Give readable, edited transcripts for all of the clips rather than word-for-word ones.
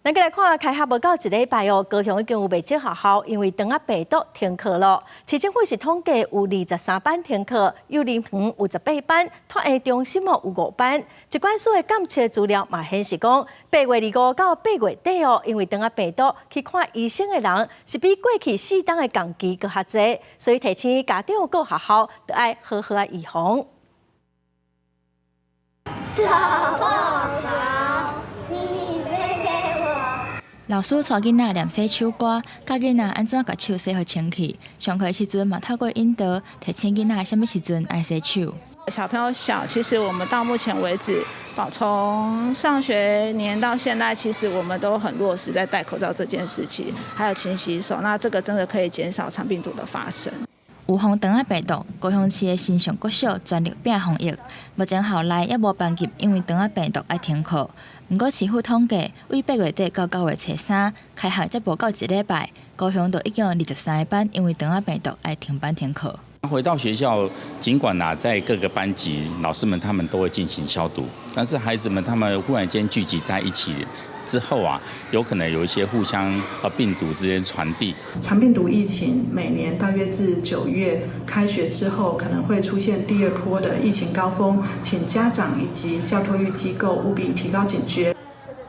咱閣來看，開學無夠一禮拜哦，高雄已經有袂少學校因為腸仔病毒停課咯。市政府是統計有23班停課，幼兒園有18班，托嬰中心哦有5班。疾管署的監測資料嘛顯示講，8月25到8月底哦，因為腸仔病毒去看醫生的人是比過去4冬的仝期閣較濟，所以提醒家長佮學校著愛好好仔預防。手你老師帶囡仔念洗手歌，教囡仔按怎共手洗予清氣。上課時陣嘛，透過引導，提醒囡仔啥物時陣愛洗手。小朋友小，其實我們到目前為止，從上學年到現在，其實我們都很落實在戴口罩這件事情，還有勤洗手。那這個真的可以減少腸病毒的發生。預防腸仔病毒，高雄市的新上國小全力拼防疫。目前校內猶無班級因為腸仔病毒愛停課。毋過市府統計，對8月底到9月初3，開學才無夠一禮拜，高雄就已經有23個班因為腸仔病毒愛停班停課。回到學校，儘管啊，在各個班級，老師們他們都會進行消毒，但是孩子們他們忽然間聚集在一起之後啊，有可能有一些互相病毒之間傳遞。腸病毒疫情每年大約自9月開學之後，可能會出現第二波的疫情高峰，請家長以及教托育機構務必提高警覺。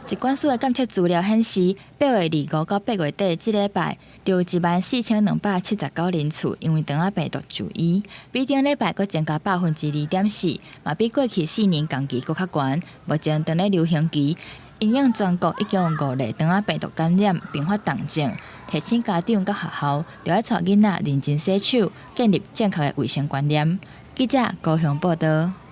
疾管署的監測資料顯示，8月25到8月底這禮拜，就有14,279人次因為腸仔病毒就醫，比頂禮拜閣增加2.4%，嘛比過去4年仝期閣較懸。目前正咧流行期，因應全國已經有五例腸仔病毒感染併發重症，提醒家長佮學校，著愛帶囡仔認真洗手，建立正確的衛生觀念。記者高雄報導。